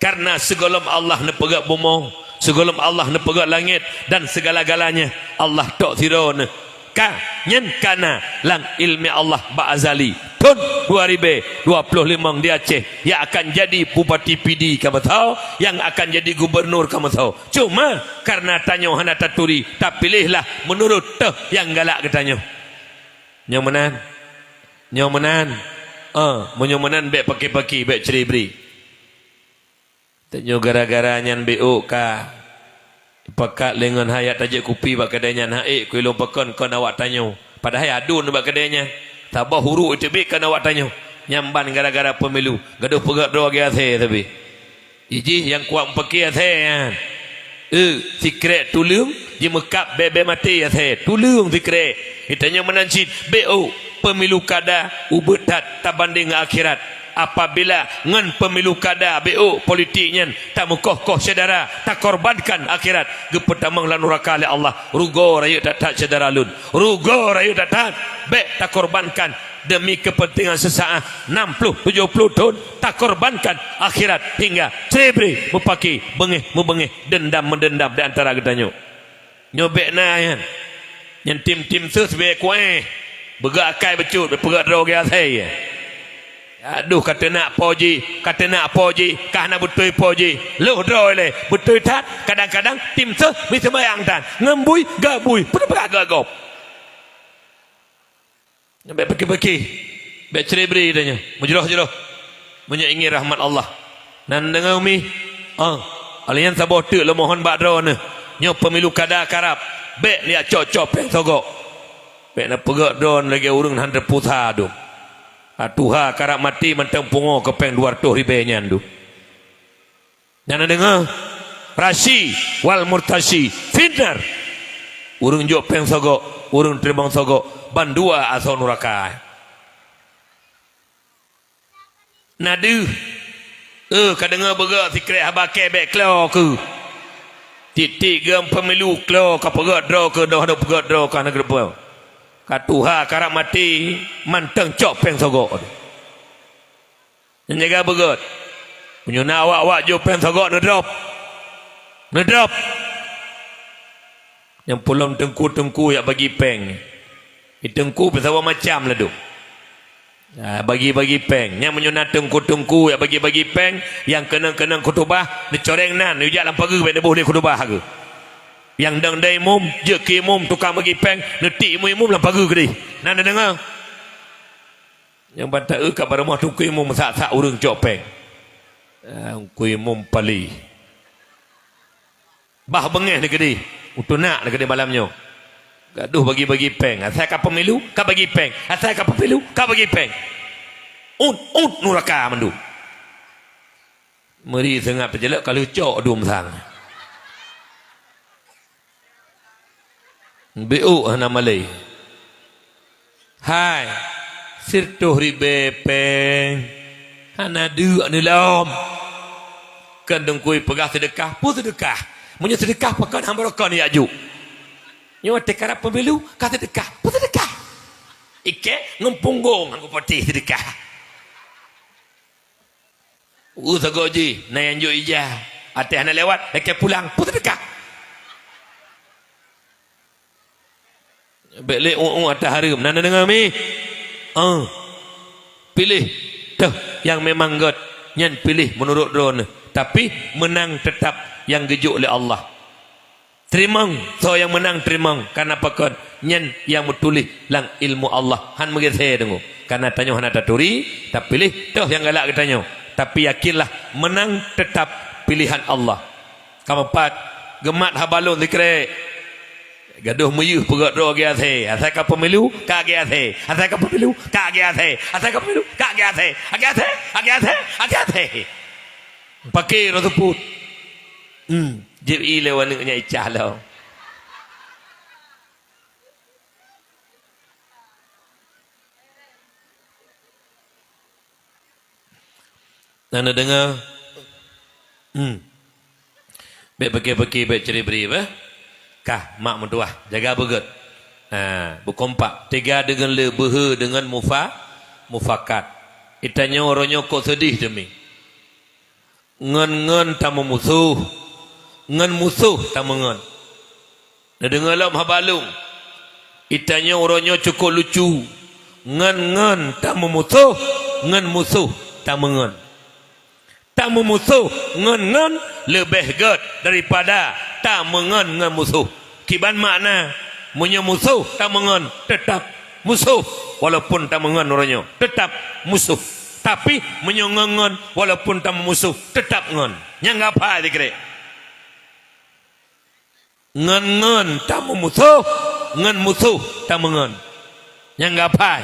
Karena sigohlom Allah neupeugét bumoe, sigohlom Allah neupeugét langét, dan segala-galanya Allah tok sidroe neuh. Ka, nyan kana lam ileumé Allah bak azali. Thon dua ribée dua ploh limong di Aceh, nyang akan jadi bupati Pidie ka meusaho, nyang akan jadi gubernur ka meusaho. Cuma, karena tanyoe hana taturi, tapiléhlah meunurot teuh nyang galak geutanyoe. Nyoe meunan? Nyoe meunan? Eh, meunyoe meunan bék paki-paki, bék cerai-berai. Tanyoe gara-gara nyan B O ka pakat lé ngon hayat tajak kupi bak keudè nyan, han ék keu ilôn pakon kon awak tanyoe. Padahai aduen bak keudè nyan. Saboh huruk teubiet kon awak tanyoe. Nyan ban gara-gara pemilu. Gadôh peugét droe lagèe asèe sabe. Jih nyang kuat meupaké asèe nyan. Eh, sikrek tuleueng, jimeukab bèe-bèe maté asèe. Tuleueng sikrek. Geutanyoe meunan cit, B O. Peumilu kada ubit that tabandéng ngon akhirat. Apabila ngon peumilu kada beuôk politik nyan tameukoh-koh syedara, takorbankan akhirat, geupeutamong lam nuraka lé Allah. Rugoe rayeuk that-that syedara lôn. Rugoe rayeuk that-that. Bék takorbankan demi keupeuntengan seusaát, nam ploh tujoh ploh thon, takorbankan akhirat hingga cre-bre meupaké, beungéh-meubeungéh, deundam-meudeundam di antara geutanyoe. Nyoe bék na nyan. Nyan tim-tim sus bék kuéh. Beugak akai bacut, bék peugah droe geuh asai. Aduh, ka teunak po jih, ka teunak po jih, ka hana beutôi po jih. Lheueh droe lé, beutôi that, kadang-kadang tim sus meuseumbayang tan. Ngon bui, gabui, peue peugah geuh gob. Bék peuki-peuki, bék cre-bre tanyoe, meujroh-jroh. Meunyoe ingin rahmat Allah, na neudeungoe mi? Oh, alèh nyan saboh teuk lôn mohon bak droeneuh. Nyoe peumilu kada karab, bék neujak cok-cok péng sogok. Bék neupeugah droeneuh lagèe ureueng hana teupeue sa dum. Ka tuha karab maté mantong pungo keu péng dua reutôh ribèe nyan dum. Nyan na deungoe, rashi wal murtashi finnar. Ureueng jok péng sogok, ureueng teurimong sogok, bandua asoe nuraka. Na deuh, eh, ka deungoe beugok sikrek haba kèe bék klo keuh. Tieb-tieb geuh peumilu klo ka peugah droe keuh, doh hana peugah droe keuh hana geuteupeue. Ka tuha karab maté mantong cok péng sogok. Nyan jaga beugét. Meunyoe na awak-awak jok péng sogok neudrop. Neudrop. Nyang peulom teungku-teungku jak bagi péng. Di teungku peusawa macam ladôm. Ha, bagi-bagi péng. Nyan meunyoe na teungku-teungku jak bagi-bagi péng, nyang keunong-keunong khutubah, neucoreng nan, neujak lam pageue bék neuboh lé khutubah geuh. Nyang dong-dong imum, jeuet keu imum tukang bagi péng, neutiek imum-imum lam pageue keudeh. Na neudeungoe? Nyang ban taeu ka bak rumoh teungku imum sak-sak ureueng cok péng. Ah, teungku imum pali. Bah beungéh lé keudeh, uteunak lé keudeh malam nyoe. Gadoh bagi-bagi péng. Asai ka pemilu, ka bagi péng. Asai ka pemilu, ka bagi péng. Ut, ut nuraka mandum. Meuri seungab teucalok ka lheueh cok dum sang. Beuôk hana malée. Hai, sireutôh ribée péng hana deuk neulom. Kon teungku peugah seudeukah, peue seudeukah? Meunyoe seudeukah pakon hana barokon jak jok. Nyoe watée karab pemilu ka seudeukah, peue seudeukah? Ikée ngon punggong ngon peupatéh seudeukah. Uh, sagoe jih, na nyang jok ija. Até hana lewat, lakée pulang, peue seudeukah. Bék lé uh-uh ata hareuem, na neudeungoe mi? Uh. Piléh teuh nyang memang gét, nyan piléh meunurot droeneuh. Tapi meunang teutab nyang geujok lé Allah. Teurimong, soe nyang meunang teurimong, kareuna pakon? Nyan nyang meutuléh lam ilmu Allah, han meugeusé deungoe. Kareuna tanyoe hana taturi, tapiléh toh nyang galak geutanyoe. Tapi yakinlah, meunang teutab piléhan Allah. Ka meupat, geumat haba lôn sikrek. Gadoh meuyeuh peugét droe geuasé, asai ka pemilu, ka geuasé, asai ka pemilu, ka geuasé, asai ka pemilu, ka geuasé, ageuasé, ageuasé, ageuasé. Paké roh seupôt. Hmm, jieb ie lé waneuk nyan icah lom. Na neudeungoe? Hmm. Bék peuki-peuki, bék ceuri-bri, bah. Kah, mak meutuwah, jaga beugét. Ha, beukompak. Tiga deungon le, beuhe deungon mufa-, mufakat. Geutanyoe uroe nyoe kok seudeh teumi. Ngon-ngon tameumusoh, ngon musoh tameungon. Neudeungoe lom haba lôn. Geutanyoe uroe nyoe cukôp lucu. Ngon-ngon tameumusoh, ngon musoh tameungon. Tameumusoh ngon-ngon leubeh gét daripada tameungon ngon musoh. Kiban makna, meunyoe musoh tameungon, teutab musoh, walaupun tameungon uroe nyoe, teutab musoh. Tapi, meunyoe ngon-ngon, walaupun tameumusoh, teutab ngon. Nyang geuhafai sikrek. Ngon-ngon tameumusoh, ngon musoh tameungon. Nyang geuhafai.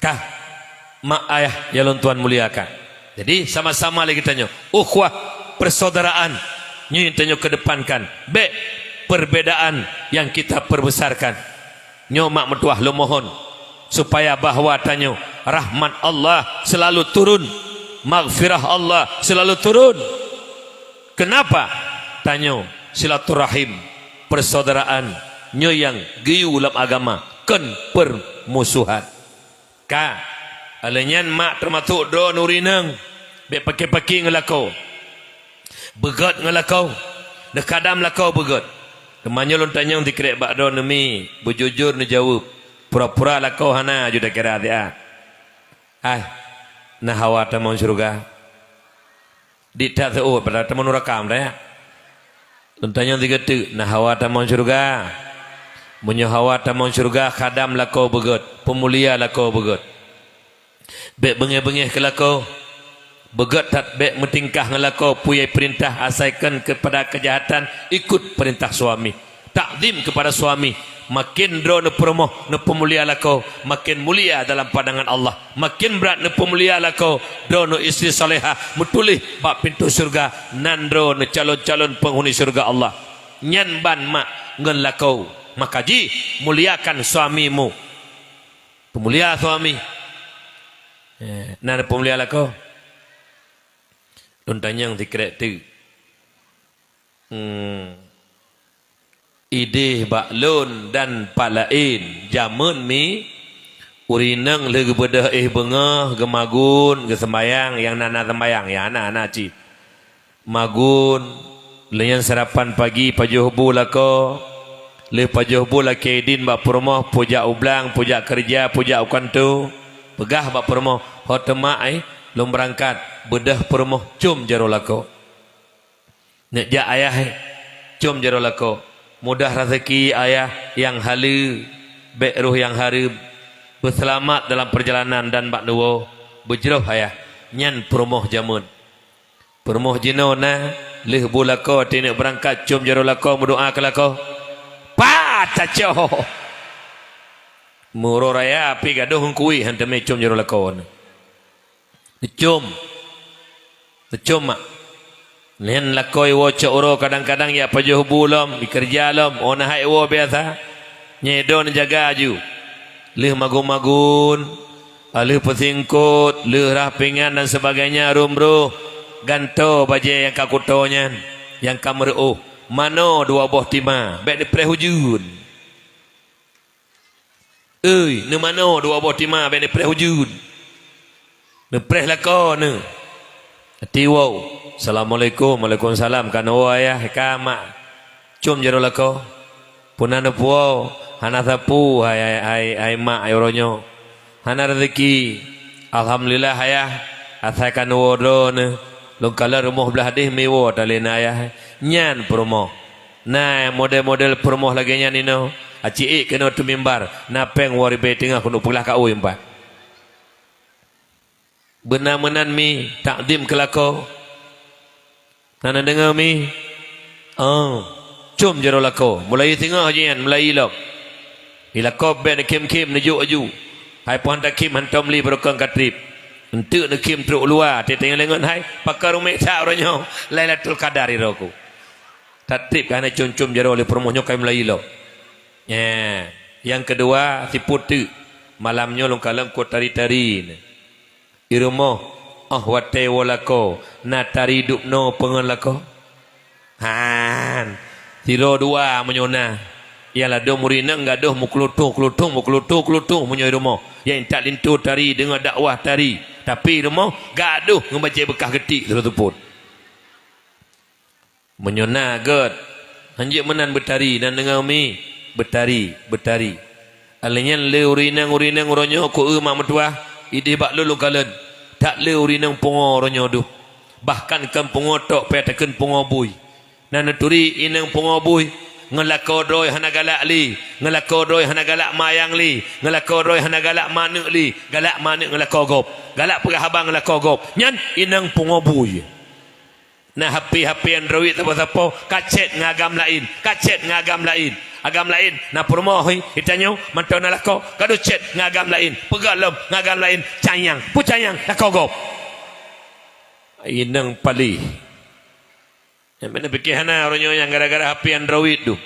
Kah, mak ayah nyang lôn tuan muliakan. Jadi, sama-sama lé geutanyoe. Ukhuwah, persaudaraan, nyoe nyang tanyoe kedepankan. Bék perbedaan yang kita perbesarkan. Nyoe mak meutuah lôn mohon supaya bahwa tanyoe rahmat Allah selalu turun, maghfirah Allah selalu turun. Kenapa? Tanyoe silaturahim, persaudaraan, nyoe nyang geuyue lam agama, kon permusuhan. Ka, lheueh nyan mak teumasok droeneuh ureueng inong, bék paki-paki ngon lakoe. Beugét ngon lakoe, neukhadam lakoe beugét. Teuma nyoe lôn tanyong sikrek bak droeneuh mi, beujujur neujaweueb. Pura-pura lakoe hana aju takira siat. Hai, na hawa tamong syeuruga? Dik that seuôt, padahai tamong nuraka, meunan ya. Lôn tanyong sigoe teuk, na hawa tamong syeuruga? Meunyoe hawa tamong syeuruga, khadam lakoe beugét, peumulia lakoe beugét. Bék beungéh-beungéh keu lakoe. Beugét that bék meutingkah ngon lakoe peue nyang peurintah, asaikan keupada keujahatan, ikut peurintah suami. Takzim keupada suami. Makin droe neupeurumoh, neupeumulia lakoe, makin mulia dalam pandangan Allah. Makin brat neupeumulia lakoe, droeneuh istri salehah, meutuléh bak pintoe syeuruga, nan droeneuh calon-calon peunghuni syeuruga Allah. Nyan ban mak ngon lakoe. Maka jih, muliakan suamimu. Peumulia suami. Eh, na neupeumulia lakoe? Lôn tanyong sikrek teuk. Hmm. Idéh bak lôn dan pat laén, jameun mi, ureueng inong lheueh geubeudôh éh beungoh, geumagun, geuseumbayang, nyang na-na seumbayang, nyang hana-hana cit. Magun, lheueh nyan sarapan pagi pajoh bu lakoe, lheueh pajoh bu lakée idin bak peurumoh, peujak u blang, peujak keureuja, peujak u kantô, peugah bak peurumoh, "Ho teuma, ai, lôn beurangkat, beudôh peurumoh, com jaroe lakoe." Neuk jak ayah, com jaroe lakoe. Mudah raseuki ayah nyang haleue, bék roh nyang hareuem. Beuseulamat dalam peurjalanan dan bak neuwoe, beujroh ayah. Nyan peurumoh jameun. Peurumoh jinoe na, lheueh bu lakoe, tineuk beurangkat, com jaroe lakoe, meudoá keu lakoe. Pat tacok! Meuuroe raya pih gadôh ngon kueh, han teumé com jaroe lakoe. Neucom. Neucom mak. Nyan lakoe iwoe cok uroe kadang-kadang jak pajoh bu lom, ikeureuja lom, oh na hai iwoe biasa. Nyan idong neujaga aju. Lheueh magun-magun, lheueh peusingkot, lheueh rhah pingan dan sebagainya, rhom roh, gantoe bajée nyang ka kuto nyan, nyang ka meureuôh. Manoe dua boh tima, bék neupreh ujeuen. Ui, neumanoe dua boh tima bék neupreh ujeuen. Neupreh lakoe neuh. Tiwoe. Assalamualaikum, waalaikumsalam. Ka neuwoe ayah, ka mak. Com jaroe lakoe. Peue na neupuwoe, hana sapeue hai, hai, hai, hai mak, hai uroe nyoe. Hana raseuki. Alhamdulillah ayah, asai ka neuwoe droeneuh. Lôn kalon rumoh blah déh miwoe talé na ayah. Nyan peurumoh. Na model-model peurumoh lagée nyan inoe, aci ék keunoe teumimbar, na péng woe ribée teungoh keuneuk peuglah ka ui empat. Beuna meunan mi, takdim keu lakoe. Na neudeungoe mi? Oh, com jaroe lakoe. Mulai singoh jih nyan, mulai ilom. Di lakoe bék neukhém-khém, neujok aju. Hai poh han takhém, hantom li barokon ka treb. Enteuk neukhém trok luwa, teuh-teuh ngon hai, pakon ruméh that uroe nyoe, Lailatul Qadar iroku. Tatreb ka hana com-com jaroe lé peurumoh nyoe ka mulai ilom. Nyan, nyang keudua, sipôt teuk. Malam nyoe lôn kalon kueh tari-tari nyoe. I rumoh, óh watée woe lakoe, na tari dubnoe peungon lakoe? Han, sidroe dua meunyoe na. Nyang ladôm ureuëng inong gadôh meukeulutong-keulutong, meukeulutong-keulutong meunyoe i rumoh. Nyang intat linto tari deungon dakwah tari. Tapi i rumoh gadôh ngon bajée beukah geutik sidroe seupôt. Meunyoe na gét, hanjeuet meunan beutari, na neudeungoe mi? Beutari, beutari. Alheuh nyan lé ureuëng inong-ureuëng uroe nyoe keu mak meutuwah, idéh bak lôn lôn kalon, that lé ureuëng inong pungoe uroe nyoe deuh. Bahkan kon pungoe tok, payah takheun pungoe bui. Na neuturi inong pungoe bui, ngon lakoe droe hana galak lé, ngon lakoe droe hana galak mayang lé, ngon lakoe droe hana galak manök lé, galak manök ngon lakoe gob, galak peugah haba ngon lakoe gob. Nyan inong pungoe bui. Na H P-H P Android sapo-sapo, ka chat ngon agam laén, ka chat ngon agam laén. Agam laén, na peurumoh hi, itanyoe mantong na lakoe, ka duchat ngon agam laén, peugah lom ngon agam laén, canyang, peucanyang, lakoe gob. Inong paléh. Nyang mana pikir hana uroe nyoe nyang gara-gara H P Android tu.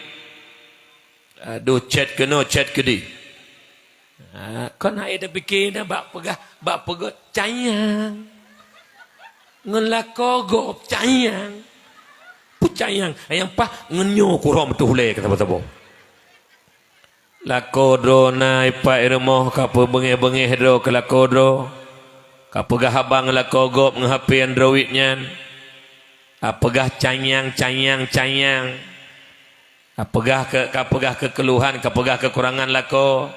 Aduh, chat keunoe, chat keudeh. Ha, kon hai tapike na bak peugah, bak peugöt canyang. Ngon lakoe gob canyang. Peue canyang? Nyang paih ngon nyoe kureueng meutuh lé keu saboh-saboh. Lakoe droe na ipat i rumoh ka peubeungéh-beungéh droe keu lakoe droe. Ka peugah haba ngon lakoe gob ngon H P Android nyan. Ka peugah canyang, canyang, canyang. Ka peugah keu, ka peugah keu keuluhan, ka peugah keukurangan lakoe.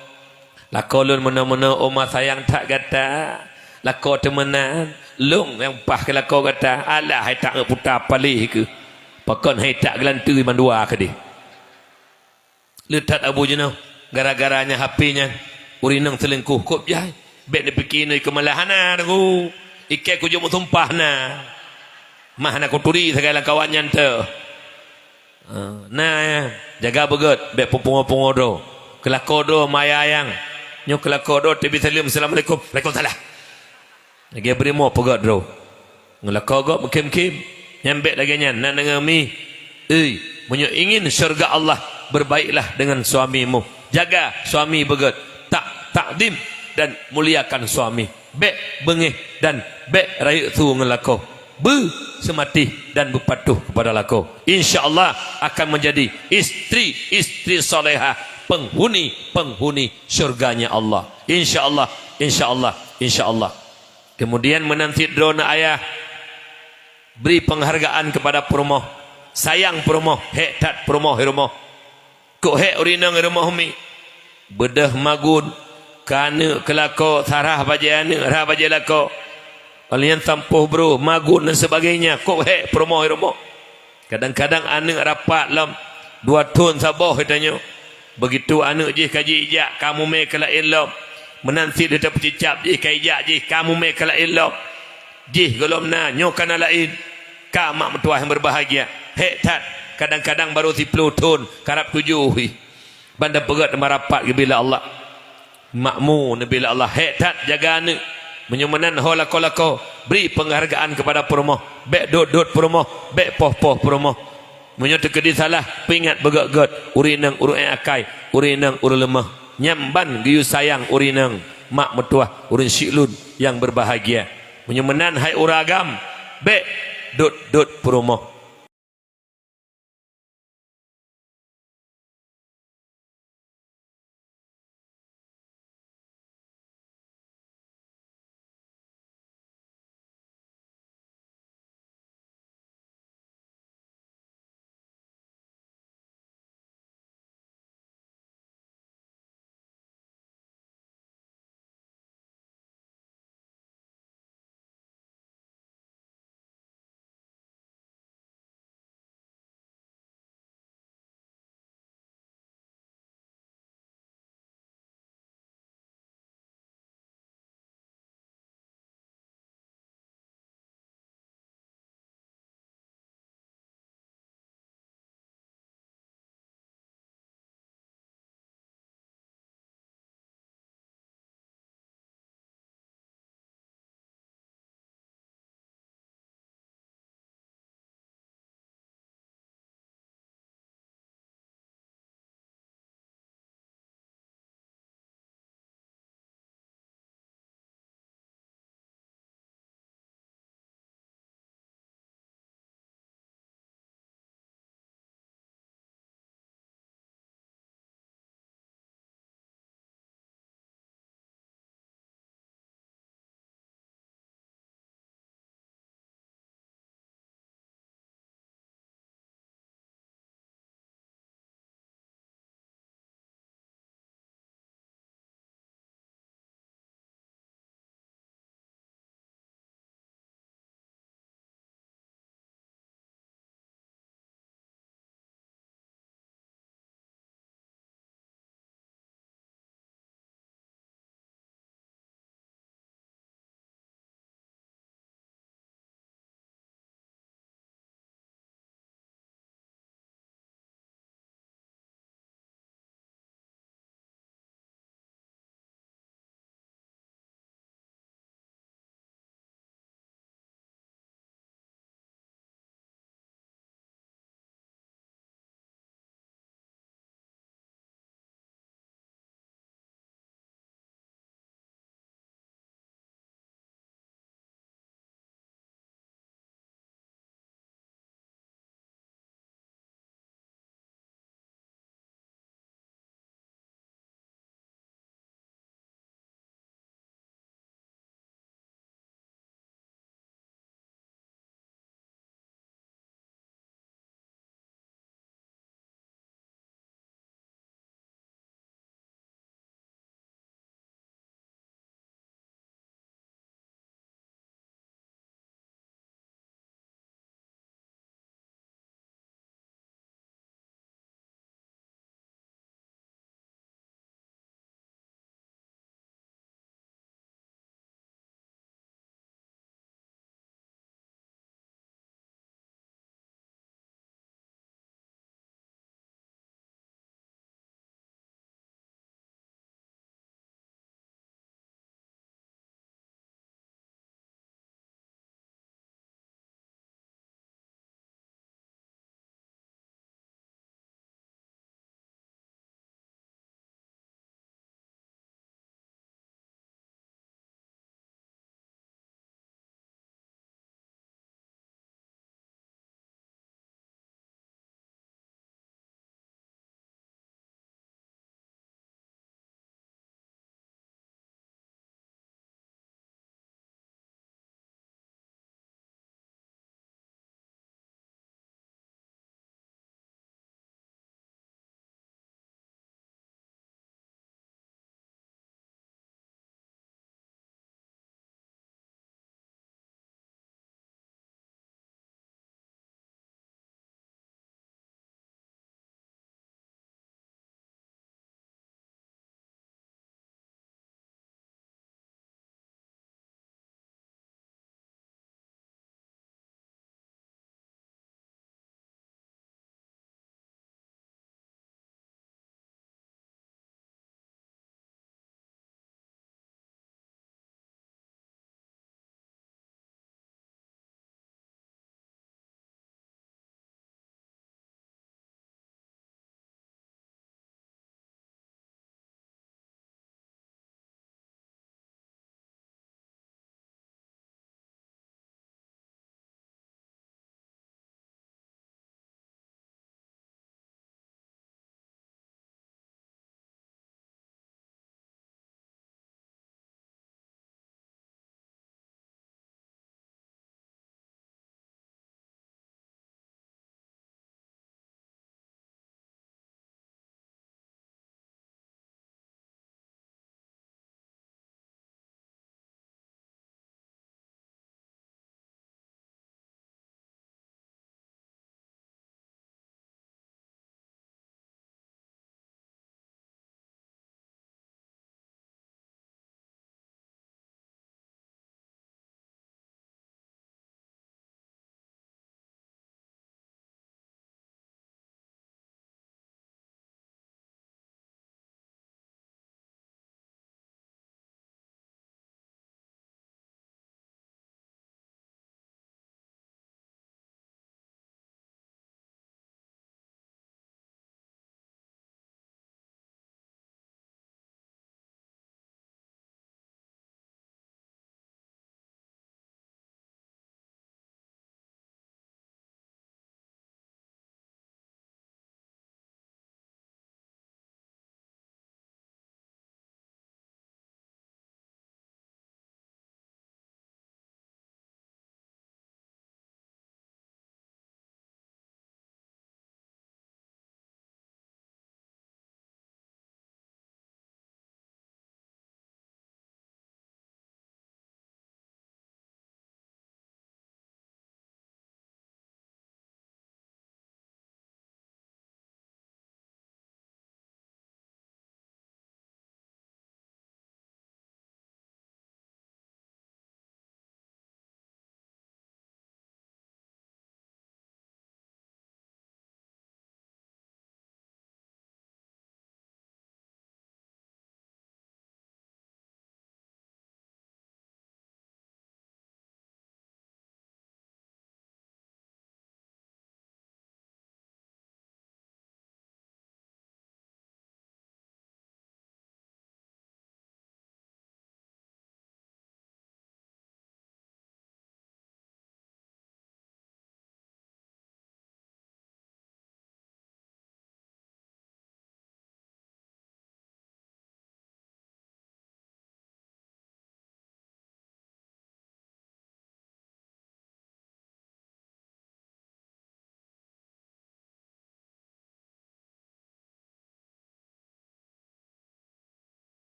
Lakoe lôn meunoe-meunoe, oma sayang that gata. Lakoe teumeunan, lôn nyang paih keu lakoe gata. Alah, hai tak puta paléh keuh. Pakon hai tak geulantui mandua keudeh. Le that Abu jinoe, gara-gara nyan H P nyan, ureueng inong seulingkuh kôb jai. Bèk neupike nui keumeulahan na, Teungku. Ikei kujok meusumpah na. Mah na kuturi sagai lam kawan nyan teuh. Ha, na, jaga beugöt, bèk peupungo-pungo droe. Keu lakoe droe maya ayang. Nyoe keu lakoe droe teubi saleuem, "Assalamualaikum." "Waalaikumsalam." Lagèe beurimöm peugöt droe. Ngon lakoe gob meukhém-khém. Nyan bèk lagèe nyan, na deungö mi. Ui, meunyoe ingin syurga Allah, berbaiklah dengan suamimu. Jaga suami beugöt. Tak, takdim dan muliakan suami. Bèk beungéh dan bèk rayeuk su ngon lakoe. Beuseumatih dan beupatuh kepada lakoe. Insya Allah akan menjadi istri-istri salehah, penghuni-penghuni syurganya Allah. Insya Allah, insya Allah, insya Allah. Kemudian meunan cit droeneuh ayah, bri penghargaan kepada peurumoh. Sayang peurumoh, hék that peurumoh i rumoh. Kok hék ureueng inong i rumoh mi. Beudôh magun, keu aneuk keu lakoe, sarah bajèe aneuk, sarah bajèe lakoe. Óh lheueh nyan sampôh broe, magun dan sebagainya, kok hék peurumoh i rumoh. Kadang-kadang aneuk rapat lom, dua thôn saboh geutanyoe. Begitu aneuk jih ka ji-ijak, ka mumè keu laén lom. Meunan cit lheueh tapeucicap jih ka ijak jih, ka mumè keu laén lom. Jih gohlom na, nyoe ka na laén. Ka mak meutuwah nyang berbahagia. Hék that, kadang-kadang barô siploh thôn, karab tujoh jih. Ban tapeugöt teuma rapat geubri lé Allah. Makmu neubi lé Allah, hék that jaga aneuk. Meunyoe meunan ho lakoe-lakoe, bri penghargaan kepada peurumoh, bèk dot-dot peurumoh, bèk poh-poh peurumoh. Meunyoe teukeudi salah, peuingat beugöt-göt, ureueng inong ureueng ék akai, ureueng inong ureueng leumoh. Nyan ban geuyue sayang ureueng inong, mak meutuwah, ureueng syik lôn nyang berbahagia. Meunyoe meunan hai ureueng agam, bèk dot-dot peurumoh.